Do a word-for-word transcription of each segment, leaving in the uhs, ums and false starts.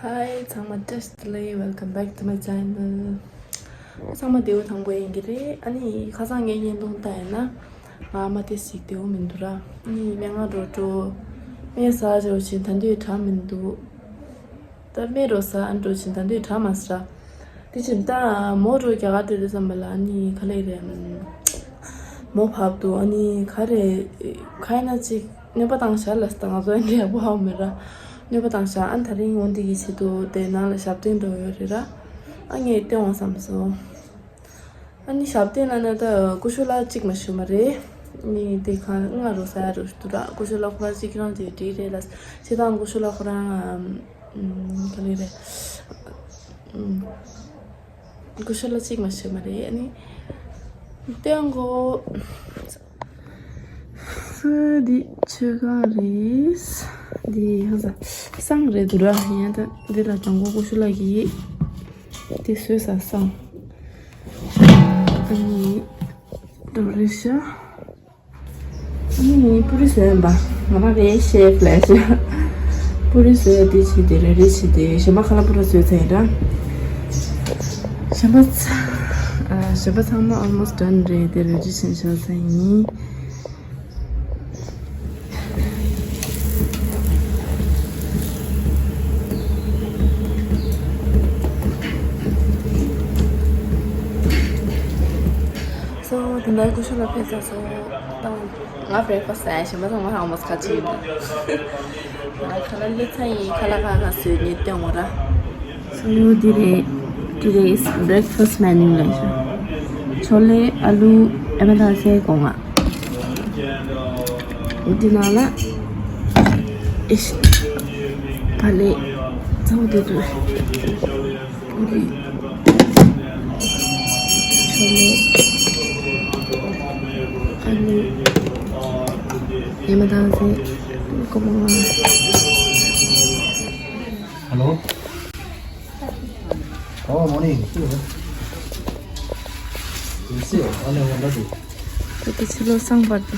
Hi, ཚང་མ་བཀྲ་ཤིས་བདེ་ལེགས། Welcome back to my channel. ཚང་མ་བདེ་པོ་ཐང་པོ་ཡིན་གྱི་རེད། ཨ་ནི་ཁ་སང་ངའི་བརྙན་ཐུང་ལྟ་ཡིན་ན། ང་ཨ་མ་ཏོག་ཙམ་བདེ་པོ་མི་འདུག་ར། ཨ་ནི་སྨན་ཁང་འགྲོ་འགྲོ། སྨན་ཟ་འགྲོ་བཞིན་ད་དུང་དྲག་མི་འདུག་ད་སྨན་རོ་ཟ་ཨ་འགྲོ་བཞིན་ད་དུང་དྲག་མ་ཟ་ར། དེ་བཞིན་ད་མོ་རོ་རྒྱ་གར་འགྲོ་དུས་ཙམ་པ་ལ་ཨ་ནི་ག་རེ་རེད། མོ་བབས་འདུག་ཨ་ནི་ག་རེ་ག་ཡིན་ན་ཅིག་གནོད་པ་བཏང་བཞག་ལ་ཟེར། ད་ང་ཚོ་ཨ་འདྲ་ཡག་པོ་ཧ་གོ་མེད་ར། གནོད་པ་བཏང་བཞག་ཨ་ནི་ད་རིང་འོང་འདི་གི་ཆེད་དུ་དེ་ནང་ལ་ཞབས་བརྟན་འགྲོ་ཡོད་རེད་ར། ཨ་ངས་བསྟན་འོང་བསམ་སོང་། ཨ་ནི་ཞབས་བརྟན་ལ་ན་ད་ཀུ་ཤུ་ལ་གཅིག་མ་ཞུ་མ་རེད། ཨ་ནི་དེ་གང་ང་རོ་ཟ་ཡ་རོ་ཞུ་དུ་ར། ཀུ་ཤུ་ལ་ཁོ་རང་གཅིག་རང་དེ་འགྲིག་རེད་ལ། ཆེ་དང་ཀུ་ཤུ་ལ་ཁོ་རང་ཨམ་ཨམ་ག་ལེ་རེད། ཨམ། ཀུ་ཤུ་ལ་གཅིག་མ་ཞུ་མ་རེད། ཨ་ནི་བསྟན་གོ་འདི་ཆོས་ཁང་རེད། འདི་ཧ་ས་བསང་རེད་འདུག་ར། ཡང་ད་འདི་ལ་དང་པོ་ཀུ་ཤུ་ལ་གི་འདི་བཟོས་ས་བསང་། ཨ་ནི་འགྲོ་རེད་ཤག་ཨ་ནི་པུ་རི་བཟོས་ཡིན་པ། ང་རང་རེད་ཤེ་ཕི་ལེ་ཤི། པུ་རི་བཟོས་དེ་བྱས་དེ་རེ་རེ་བྱས་དེ་གཞན་པ་ཁ་ལག་པུ་ར་བཟོས་ཚར་ཡིན་ར། གཞན་པ་ཚ་ཨ་གཞན་པ་ཚང་མ་almost done རེད། དེ་རེ་རེ་བྱས་བྱས་ཚར་ཡིན། སོ་དེ་འདྲའི་ཀུ་ཤུ་ལ་ཕེབས་ཚར་སོང་། ད་ང་breakfast་ཟ་ཡ། གཞན་པ་ཚང་མ་ཧང་མོ་ཁ་ཆེ་ཡིན། ང་ཁ་ལག་ལས་ཚ་ཡིན། ཁ་ལག་ཁ་ཁ་བཟོས་ནས་སྟོན་འོ་ར། So འདི་རེད། Today's breakfast menu ལ་ཆོ་ལེ་ཨ་ལུ་ཨེ་མ་ད་སེ་སྒོ་ང་། འོ་འདི་ནང་ལ་ཨེ་ཤ་ཕ་ལེ་ཚ་བོ་དེ་དུ་པུ་རི་ཆོ་ལེ་ཨ་ལུ་ཨེ་མ་ད་སེ་སྒོ་ང་། Hello. Oh, morning. ད་ལྟ་ཕྱི་ལོགས་སང་པར་དེ།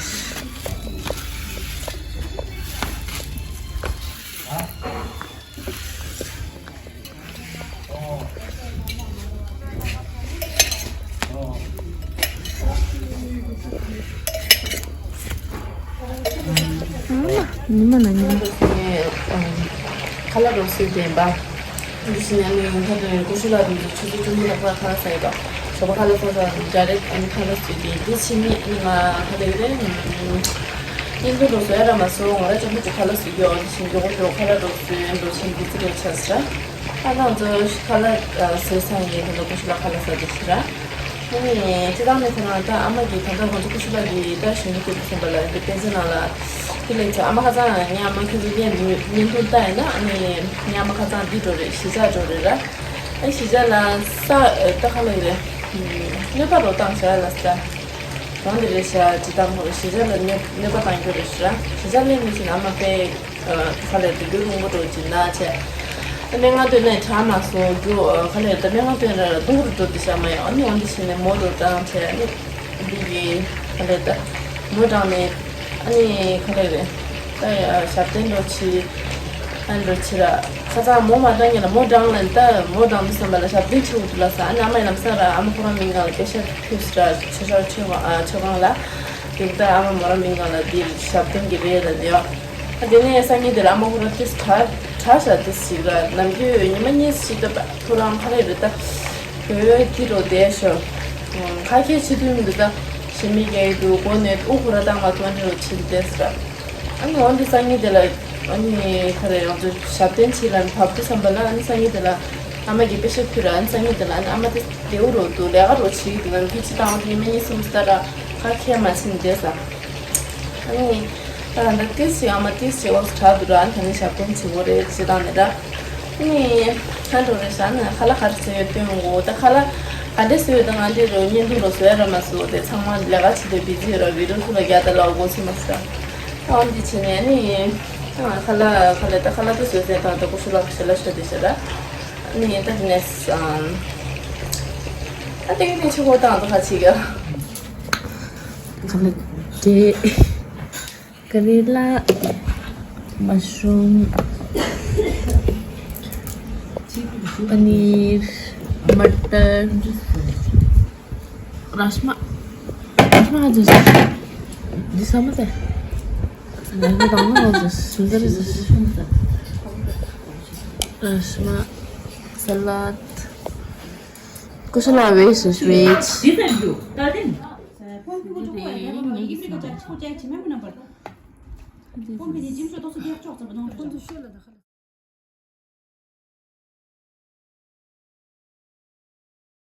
ཉི་མ་ན་ཉི་མ། ཁ་ལག་རོ་སུས་བསྟན་པ། འདི་ཕྱི་ནས་ནི་ད་དུང་ཀུ་ཤུ་ལ་དུང་ཆུ་ཚོད་བཅུ་གཉིས་ལྷག་ཙམ་ཁ་ལག་ཟ་ཡི་དོ། ཞོགས་པ་ཁ་ལག་ཟ་ས་འདྲ་རེད། ཨ་ནི་ཁ་ལག་ཟོས་ཏེ་འདི་ཕྱི་ནས་ནི་ང་ཁ་ལག་རེད། བརྙན་ཐུང་རོ་བཟོ་ཡ་ར་མ་བཟོ། ང་ར་ཅང་པོ་ཅིག་ཁ་ལག་ཟོས་ཀྱི་ཡོད། འདི་ཕྱི་མགྱོགས་པོ་མགྱོགས་ཁ་ལག་རོ་བཟོས་འགྲོ་ཕྱིན་འདི་ཚོ་རེད་ཆགས་ས། ཨ་ང་ཚོ་ཁ་ལག་ཟོས་ཚར་ཡིན། ད་ལྟ་ཀུ་ཤུ་ལ་ཁ་ལག་ཟ་རྒྱུ་ཞིག་ར། ཨ་ནི་སྤྱིར་བཏང་ནས་ཁོ་རང་ད་ཨ་མ་གིས་ད་ལྟ་ང་ཚོ་ཀུ་ཤུ་ལགས་ཀྱིས་ད་གཞོན་ནུ་སྐྱེས་བུ་གསུམ་པ་ལ་འདི་བསྟན་འཛིན་ནང་ལ་དེ་ལས་ཚོ་ཨ་མ་ཁ་སང་ངའི་ཨ་མ་ཁྱོད་ཚོ་བརྙན་བརྙན་ཐུང་ལྟ་ཡིན་ན། ཨ་ནི་ངའི་ཨ་མ་ཁ་སང་འདི་འགྲོ་རེད། གཞིས་ཆགས་འགྲོ་རེད་ར། ཨ་གཞིས་ཆགས་ལ་ས་ད་ཁ་ལག་རེད། གནོད་པ་རོ་བཏང་བྱ་ལ་ས་གང་དེ་རེད་ཤག་ཅི་ད་མོ་གཞིས་ཆགས་ལ་གནོད་གནོད་པ་བཏང་རྒྱུ་རེད་ཤག་གཞིས་ཆགས་ལ་མི་ཤེས་ན་ཨ་མ་དཔེ། ཁ་ལག་དེ་རྒྱུ་རིང་པོ་འགྲོ་གི་ན་བྱས། སྨན་ཁང་སྟོན་ནས་དྲག་མ་སོང་རྒྱུ། ཁ་ལག་ད་སྨན་ཁང་སྟོན་ར་ར་སྡུག་རུ་འགྲོ་དུ་བྱ་མ་ཡོང་། ཨ་ནི་འོན་ཏེ་བྱས་ནས་མོ་རུ་བཏང་བྱས། ཨ་ནི་འདི་གི་ཁ་ལག་ད་མོ་དྲངས་ནས། ཨ་ནི་ཁ་ལག་རེད། ད་ཡ་ཞབས་བརྟན་འགྲོ་ཆི། ཨ་ནི་འགྲོ་ཆི་ར། ཁ་སང་མོ་མ་དྲངས་ཉིན་ལ་མོ་དྲངས་ལ་ད་མོ་དྲངས་མི་བསམ་པ་ལ་ཞབས་བརྟན་ཆེ་བོ་དུ་ལ་ས། ཨ་ནི་ཨ་མ་ཡི་ལམ་སང་ར་ཨ་མ་ཁོ་རང་མིང་གང་ལ་པེ་ཤ་ཕུས་ར་ཆོས་ཆོས་ཆོས་ཁང་ལ། དེ་ད་ཨ་མ་མོ་རང་མིང་གང་ལ་འདིར་ཞབས་བརྟན་གི་རེད་ལ་ཡ། དེ་ནས་སང་ཉིན་དེ་ལ་ཨ་མ་ཁོ་རང་ཏིས་གྲ་གྲ་ཤ་ཏིས་ཞིག་ལ་ནམ་རྒྱུན་ཉི་མ་གཉིས་ཤིག་ད་ཁོ་རང་ཁ་ལག་རེད་ད། བོད་ཀྱི་རོ་བསྡད་ཤོག་ཁ་ཁྱེད་ཕྱི་དུས་མི་འདུག་ད་ཞི་མི་རྒྱག་གི་འདུག་སྒོ་ནས་དབུ་ཁོ་ར་བཏང་མ་ཐོན་རེ་རོ་ཕྱིན་བསྡད་ཟེར། ཨ་ནི་འོན་ཏེ་སང་ཉིན་དེ་ལ་ཨ་ནི་ཁ་རེ་ང་ཚོ་ཞབས་བརྟན་བྱེད་ལ་བབས་དུས་ཙམ་པ་ལ། ཨ་ནི་སང་ཉིན་དེ་ལ་ཨ་མ་གིས་པེ་ཤ་ཕུལ་ར། ཨ་ནི་སང་ཉིན་དེ་ལ་ཨ་ནི་ཨ་མ་དེ་བདེ་བོ་རོ་འདུག་ལས་ཀ་རོ་བྱེད་ཀྱི་འདུག་ནམ་རྒྱུན་ཅི་ལྟ་བ་དེ་ཉི་མ་གཉིས་གསུམ་ཙམ་ལྟ་ར་ཁ་ཁྱེད་མ་ཕྱིན་བསྡད་ཟེར། ཨ་ནི་ད་ལྟ་ཏིས་ཞིག་ཨ་མ་ཏིས་ཞིག་འོག་ཏུ་དྲག་འདུག་ར། ཨ་ནི་ད་ནི་ཞབས་བརྟན་བྱེད་དགོས་རེད་ཅེས་བཏང་ནས་ར། ཨ་ནི་ད་འགྲོ་རེད་ཤག་ཨ་ནི་ཁ་ལག་ག་རེ་བཟོས་ཡོད་སྟོན་དགོས། ད་ཁ་ལག་ག་འདྲས་བཟོས་ཡོད་ད་ང་འདི་རུ་བརྙན་ཐུང་རུ་བཟོ་ཡ་ར་མ་བཟོ། དེ་ཚང་མ་ལས་ཀ་བྱེད་དུས་བི་ཛི་ཡོད་ར། བི་ཌི་ཡོ་ཚུར་ལ་རྒྱག་ད་ལ་འོ་གོ་ཚི་མ་ཟ། ཨ་འོ་འདི་བྱས་ནས་ཨ་ནི་ཁ་ལག་ཁ་ལག་ད་ཁ་ལག་དེ་བཟོས་ཚེ་ད་ད་ཀུ་ཤུ་ལགས་ཞལ་ལག་ཤོར་དེ་ཤ་ར། ཨ་ནི་ད་དེ་ནས་ཨ་ད་དེ་གི་ནས་ཆུ་ཁོག་དང་ད་ཁ་ཅིག་ག་ཁ་ལག་དེ། ཀ་རེ་ལ། མ་ཤུམ། पनीर, मटर, राजमा। राजमा आज जैसे दिसंबर है। राजमा तो हम लोग सुंदर है। राजमा, सलाद, कुछ ना वेज, वेज।